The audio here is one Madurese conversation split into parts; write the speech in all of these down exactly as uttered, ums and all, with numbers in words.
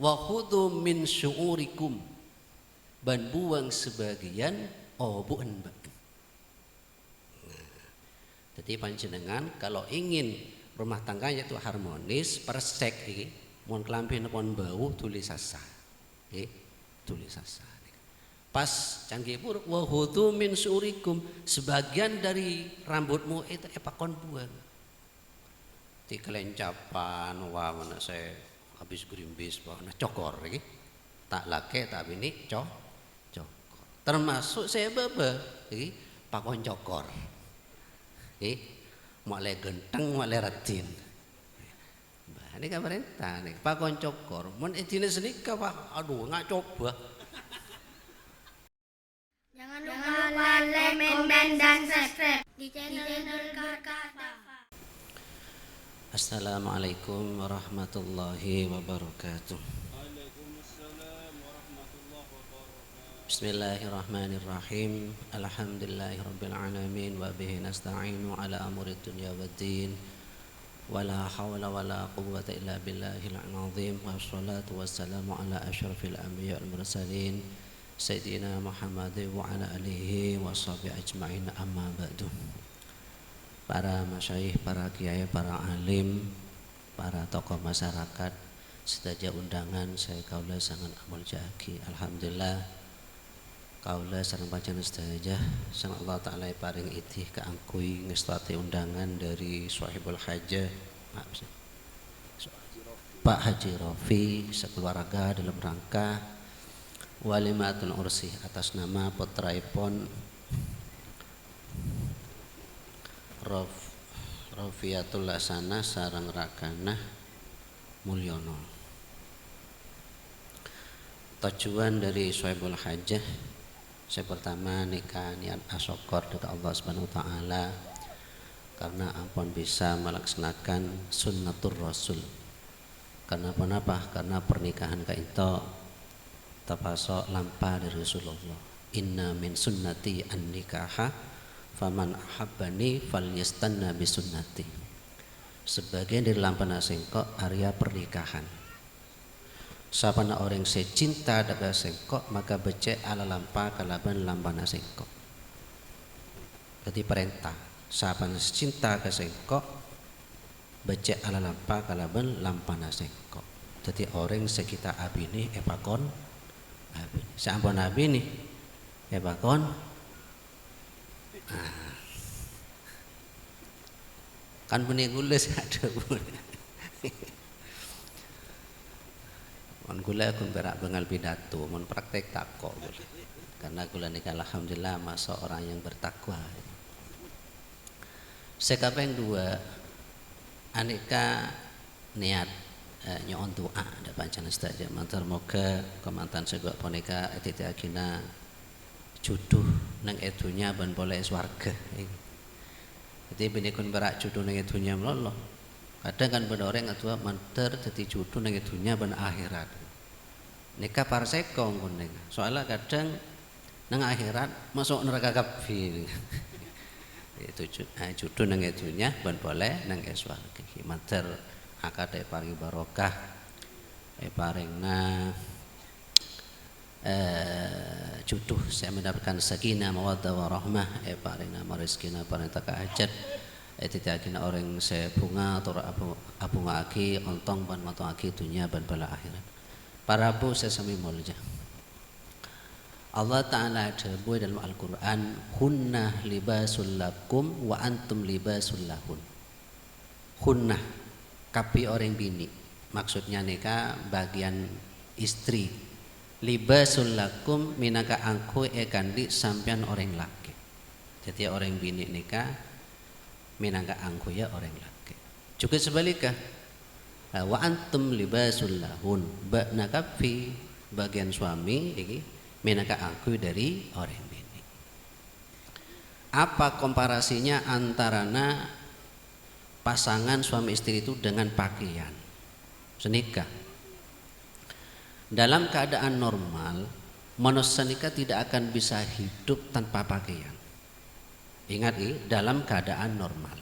"Wa khudzu min syu'urikum," bân buwâng sabâgiyân obu'en bâ'na. Nah, dhâddhi panjhennengan kalau ingin rumah tangganya itu harmonis, persèk iki, mon kalambhina pon bâu, dhuli sassa. Ngghi, dhuli sassa. Pas canggih pur, "Wa khudzu min syu'urikum," sebagian dari rambutmu itu èpakon buwâng. Ti kalencapan, wah, mana sè abis grimbis, wah, na cokor iki. Ta' lakè', ta' binè', co-, cokor. Termasuk sè bâbâ iki pakon cokor. Iki ma'lè ghântheng, ma'lè raddhin. Bâh, nèka parènta nèka, pakon cokor. Mon èdina sanèka, wah, adu, nga' coba. Jangan lupa like, komen, dan subscribe di channel Nurul Kartafa. Assalamualaikum warahmatullahi wabarakatuh. Bismillahirrahmanirrahim. Alhamdulillahirabbil alamin, wa bihi nasta'inu ala umuri dunya waddin. Wa la haula wa la quwwata illa billahil azim. Wassalatu wassalamu ala asyrafil anbiya wal mursalin, Sayyidina Muhammad wa ala alihi wa sahbihi ajma'in, amma ba'du. Para masyayikh, para kiai, para alim, para tokoh masyarakat, sadhâjâ undangan sè kaulâ sanget amolja'aghi. Alhamdulillah, kaulâ sareng panjhennengan sadhâjâ, sareng Allah Ta'ala èparèng idhi kaangghuy ngèstoaghi undangan dhâri Sohibul Hajah, Pak Pak Haji Rofi sakeluarga dalam rangka walimatul ursi atas nama putraèpon Rof-, Rofiatul Hasanah sareng rakana Mulyono. Tojjhuwân dhâri Sohibul Hajah sè partama nèka niat asokkor dâ' ka Allah Subhanahu wa Ta'ala karna ampon bisa malaksanakan sunnatur Rasul. Karna ponapa? Karna pernikahan ka'dinto tapaso' lampa dhâri Rasulullah. "Inna min sunnati an-nikaha, faman ahabbani falyastanna bi sunnati." Sabâgiyân dhâri lampana sèngko' arèya pernikahan. Sapana orèng sè cinta dâ' ka sèngko', maka beccè' alalampa kalabân lampana sèngko'. Dhâddhi parènta, sapana sè cinta ka sèngko', beccè' alalampa kalabân lampana sèngko'. Dhâddhi orèng sè ghi' ta' abinè èpakon abinè. Sè ampon abinè èpakon Ah. Kan bânnè ghulâ sè adhâbu. Mon ghulâ ghun pèra' bângal pidato, mon praktek tako' ghulâ. Karena ghulâ nèka alhamdulillah maso' orang yang bertakwa. Sè kapèng duwâ', anèka nèyat, eh, nyo'on du'a dâ' panjhennengan sadhâjâ. Mator moghâ kamantan sè ghu' panèka èdhâddhiyâghina judhu neng è dhunnya bân polè è sowarghâ. Dhâddhi bânnè ghun pèra' judhu neng è dhunnya malolo. Kadhâng kan bâdâ orèng adu'a mandhâr dhâddhi judhu neng è dhunnya bân akhèrat. Nèka parsèko ghun nèka. Soalnya kadhâng neng akhèrat maso' naraka kabbhi. Itu ju-, eh, judhu neng è dhunnya bân polè neng è sowarghâ. Mandhâr akad èparèngè barokah, èparèngana, eh, judhu sè mendapatkan sakinah, mawaddah, warahmah, èparèngana marèzekina parènta ka hajat, èdhâddhiyâghina orèng sè bhunga, tor abu-, abhunga'aghi ontong bân mantongaghi dhunnya bân bhâlâ akhèrat. Para rabu sè samè molja. Allah Ta'ala adhâbu è dâlem Al-Qur'an, "Hunna libasul lakum wa antum libasul lahun." Hunna, kabbhi orèng binè'. Maksudnya nèka bagian istri. Libasul lakum mènangka angghuy è kandhi' sampèyan orèng lakè'. Dhâddhi orèng binè' nèka mènangka angghuy ya orèng lakè'. Juga sebaliknya, wa antum libasul lahun, bâ'na kabbhi bagian suami iki mènangka angghuy dhâri orèng binè'. Apa komparasinya antarana pasangan suami istri itu dengan pakaian? Sanèka. Dalam keadaan normal, manossa nèka tidak akan bisa hidup tanpa pakaian. Ingat, i, dalam keadaan normal.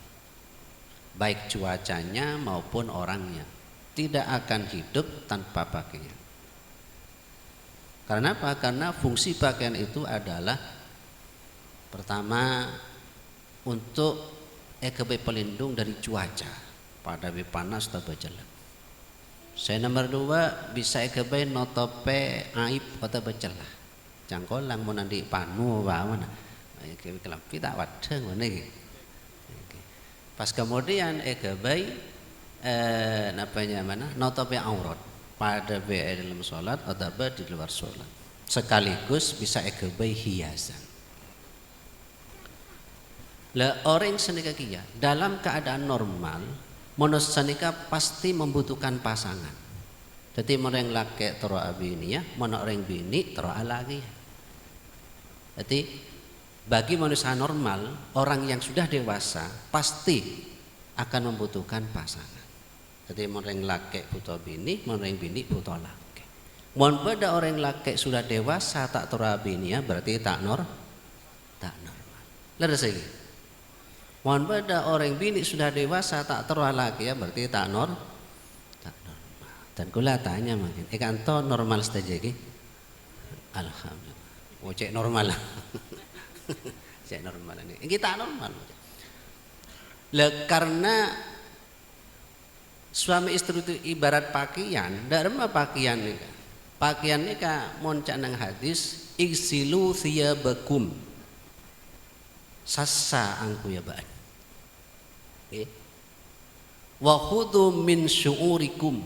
Baik cuacanya maupun orangnya tidak akan hidup tanpa pakaian. Karena apa? Karena fungsi pakaian itu adalah, pertama, untuk èghâbây pelindung dari cuaca, padâ bi' panas otabâ cellep. Sè nomer duwâ', bisa èghâbây notopè aib otabâ cella. Cangkolang mon andi' panu apa-apa, nah, èghâbây kalambhi ta' paddhâng, ngono ghi. Pas kemudian èghâbây, eh, napa nyamana, notopè aurat, padâ bi' è dâlem sholat otabâ di luar sholat. Sekaligus bisa èghâbây hiasan. Lah, orèng sanèka kèya, dalam keadaan normal, manossa nèka pasti membutuhkan pasangan. Dhâddhi, mon orèng lakè' terro abiniyâ, mon orèng binè' terro alakèyâ. Dhâddhi, bagi manusia normal, orang yang sudah dewasa pasti akan membutuhkan pasangan. Dhâddhi, mon orèng lakè' buto binè', mon orèng binè' buto lakè'. Mon bâdâ orèng lakè' sudah dewasa ta' terro abiniyâ, berarti ta' nor-, ta' normal. Lerres, ghi? Mon bâdâ orèng binè' sudah dewasa ta' terro alakèyâ, berarti ta' nor-, ta' normal. Dan kaulâ atanya mangkèn, è ka'dinto normal sadhâjâ, ghi? Alhamdulillah. Oh, cè' normal. Cè' normal ini. Ghi ta' normal. Lah, karena suami istri itu ibarat pakaian, dâ' remma pakaian nèka. Pakaian nèka mon ca'na hadis, "Igsilu tsiyabakum." Sassa angghuyyâ bâ'na. Ngghi. "Wa khudzu min syu'urikum,"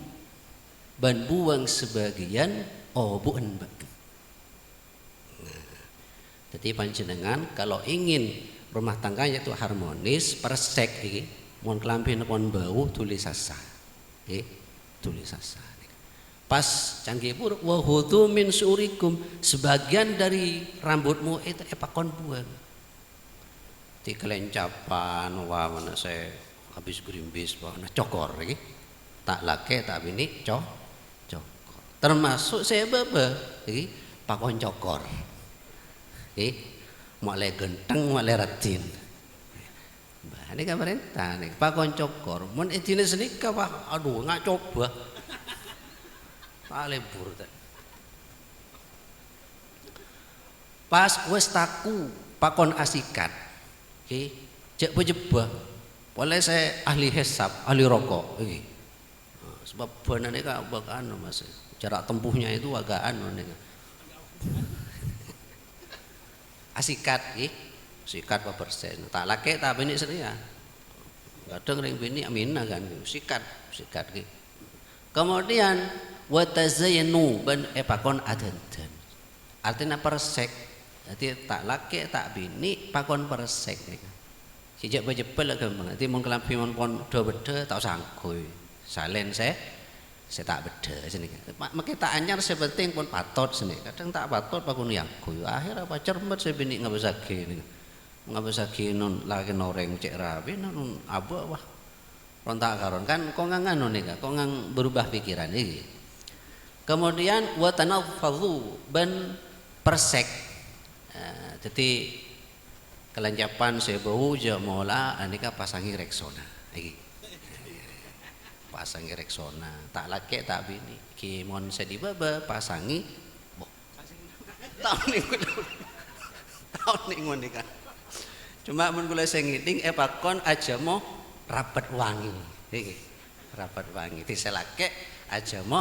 bân buwâng sabâgiyân obu'en bâ'na. Nah, dhâddhi panjhennengngan kalau ingin rumah tangganya itu harmonis, persèk iki, mon kalambhina pon bâu, dhuli sassa. Ngghi, dhuli sassa. Pas canggih buruk, "Wa khudzu min syu'urikum," sebagian dari rambutmu itu èpakon buwâng. Ti kalèncapan, wah, mana sè habis grimbis, wah, nah, cokor iki. Ta' lakè', ta' binè', co-, cokor. Termasuk sè bâbâ iki pakon cokor. Iki, ma'lè ghântheng, ma'lè raddhin. Bâh, nèka parènta nèka, pakon cokor. Mon è dinna' sanèka, wah, adhu, nga' coba. Ta' lebur, ta'. Pas wis taku, pakon asikat. Ngghi, jhâ' bâ-jebbhâ. Polè sè ahli hisab, ahli roko', ngghi. Nah, sebab bâ'na nèka bâk anu, Mas. Jarak tempuhnya itu agak anu nèka. Asikat, ngghi. Sikat papersen. Ta' lakè', ta' binè' sarèya. Kadhâng rèng binè' amèna kan, sikat, sikat, ngghi. Kemudian, "Wa tazayyanu," bân èpakon adhândhân. Artèna persèk. Dhâddhi, ta' lakè', ta' binè', pakon persèk. Sè jhâ' bâ-jebbhâ la ghâmpang. Dhâddhi, mon kalambhi mon pon dhâ-beddhâ, ta' osa angghuy. Salèn sè, sè ta' beddhâ, sanèka. Ma-, makkè ta' anyar, sè pentèng pon patot, sanèka. Kadhâng ta' patot, pakon èangghuy. Akhèrra apa cermet sè binè' ngabâssaghi, nèka. Ngabâssaghi non lakèna orèng cè' rabi, non abâ', wah. Ronta' karon, kan kongang anu nèka, kongang berubah pikiran nèka. Kemudian, "Wa tanaffadhu," bân persèk. Eh, dhâddhi, kalèncapan sè bâu jhâ' mola, anèka pasangè Rexona. Iki. Pasangè Rexona. Ta' lakè', ta' binè'. Ghi mon sè è bâbâ, pasangè, boh. Taon nèng-, taon nèng-, ngono kan. Cuma mon kaulâ sè ngèdhing èpakon ajhâmo rapet wangè. Ngghi, rapet wangè. Dhâddhi sè lakè' ajhâmo,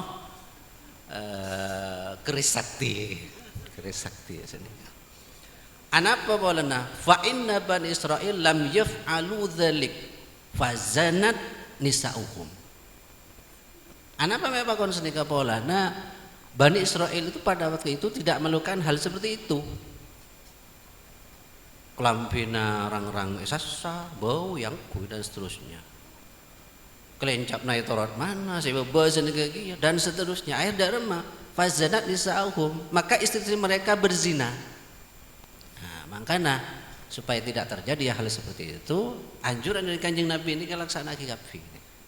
eh, keris sakti. Keris sakti sanèka. Anapa polana? "Fa inna Bani Israil lam yaf'alu dzalik, fazanat nisa'uhum." Anapa mè' pakon sanèka polana? Bani Israel itu pada waktu itu tidak melakukan hal seperti itu. Kalambhina rang-rang èsassa, bâu èangghuy, dan seterusnya. Kalèncapna ètorot mana, sè bâbâ sanèka kèya, dan seterusnya. Akhèr dâ' remma, "Fazanat nisa'uhum," maka istri-istri mereka berzina. Nah, mangkana, supaya tidak terjadi hal seperti itu, anjuran dari Kanjeng Nabi ini kan laksana'aghi kabbhi.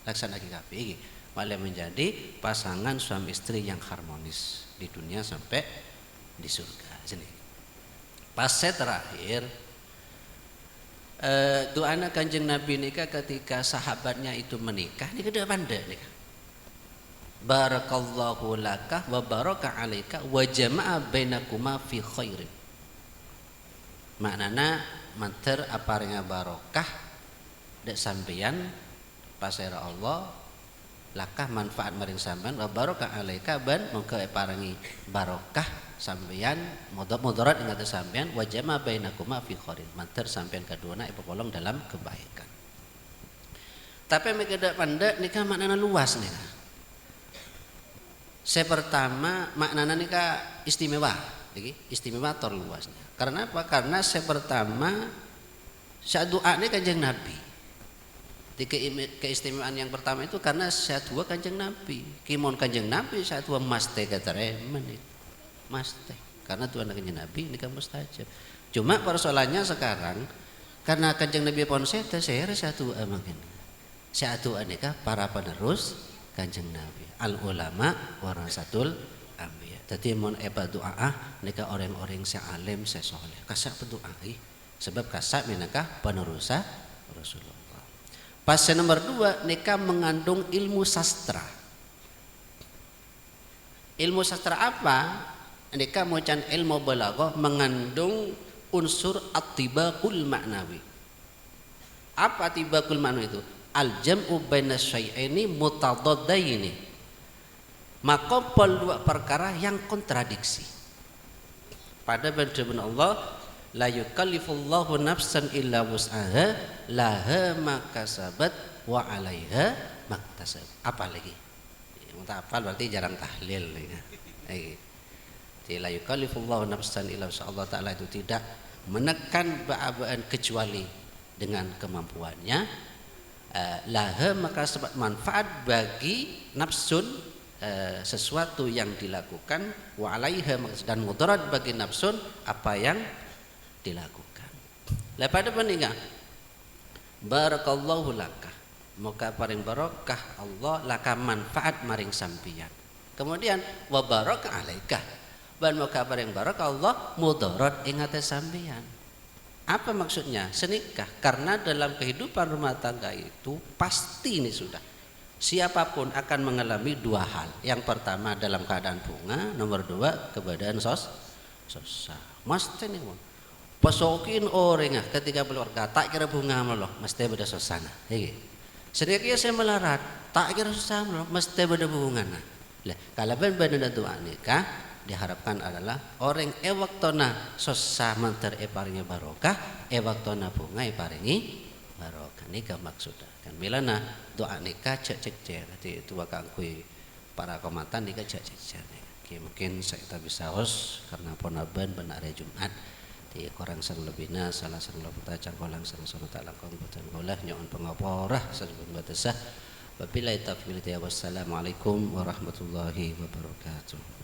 Laksana'aghi kabbhi iki. Ma'lè menjadi pasangan suami istri yang harmonis di dunia sampai di surga. Sini. Pas sè terakhir, eh, du'ana Kanjeng Nabi nèka ketika sahabatnya itu menikah, nèka dâ' pandâ' nèka. "Barakallahu laka wa baraka alaika wa jama'a bainakuma fi khairin." Ma'nana, mandhâr aparènga barokah dâ' sampèyan, pasèra Allah, laka manfaat marèng sampèyan, wa baraka alaika, bân moghâ èparèngè barokah sampèyan, moda-, modarat èngatè sampèyan, wa jama'a bainakuma fi khairin, mandhâr sampèyan kaduwâna èpapolong dalam kabaikan. Tapè mè' kadhâ'-pandhâ' nèka ma'nana luas nèka. Sè partama, ma'nana nèka istimewa, ngghi, istimewa tor luas. Karena apa? Karena sè partama, sè adu'â nèka Kanjeng Nabi. Jadi, keime-, keistimewaan yang pertama itu karena sè adu'â Kanjeng Nabi. Ghi mon Kanjeng Nabi sè adu'â, mastè ètarèma nèka. Mastè. Karena du'âna Kanjeng Nabi nèka mustajab. Cuma persoalannya sekarang, karena Kanjeng Nabi pon sèdhâ, sèra sè adu'â mangkèn. Sè adu'â nèka para penerus Kanjeng Nabi. Al ulama warasatul anbiya. Dhâddhi mon èpadu'â'â nèka orèng-orèng sè alim, sè soleh. Kassa' padu'âi. Sabâb kassa' mènangka penerrussa Rasulullah. Pas sè nomor dua, nèka mengandung ilmu sastra. Ilmu sastra apa? Nèka moca'na ilmu balaghah mengandung unsur at-tibaqul ma'nawi. Apa tibaqul ma'nawi itu? Al-jam'u baina syai'aini mutadaddaini. Makompol dua perkara yang kontradiksi. Padâ bân dhâbuna Allah, "La yukallifullahu nafsan illa wus'aha, laha ma kasabat wa 'alaiha maktasab." Apa lagi? Yang tak hafal berarti jarang tahlil nih. Lagi. Jadi, "La yukallifullahu nafsan illa wus'aha." Allah Ta'ala itu tidak menekan bâ'-abâ'ân kecuali dengan kemampuannya. Eh, laha maka sebab manfaat bagi nafsun, eh, sesuatu yang dilakukan, wa 'alaiha maka, dan mudarat bagi nafsun apa yang dilakukan. Lah padâ panèka, "Barakallahu laka." Moghâ parèng barokah Allah, laka manfaat marèng sampèyan. Kemudian, "Wa baraka alaika." Bân moghâ parèng barokah Allah, mudarat èngatè sampèyan. Apa maksudnya? Sanèka, karena dalam kehidupan rumah tangga itu pasti ini sudah, siapapun akan mengalami dua hal. Yang pertama dalam keadaan bhunga, nomor dua kebâdâ'ân sos-, sossa. Mastè nèka, Mon. Pasokin orèngnga ketika keluarga, ta' kèra bhunga malolo, mastè bâdâ sossana. Èngghi. Sanèka kèya sè malarat, ta' kèra sossa malolo, mastè bâdâ bhungana. Lah, kalabân bâdâna du'a nèka diharapkan adalah orèng è bâktona sossa mandhâr èparèngè barokah, è bâktona bhunga èparèngè barokah. Nèka maksodda. Kan mèlana du'a nèka jhâ' cècèr, dhâddhi du'a kaangghuy para kaumatan nèka jhâ' cècèr nèka. Oke, mungkin sa'ita bisa host karena pon abân bân arè Jumat. Dhâddhi korang sareng lebbina, sala sareng loppa, cangkolang sareng sonnat langkong bhâdhân kaulâ nyo'on pangapora sabhâjâ bâtessa. Wabillahi taufiq wal hidayah. Wassalamualaikum warahmatullahi wabarakatuh.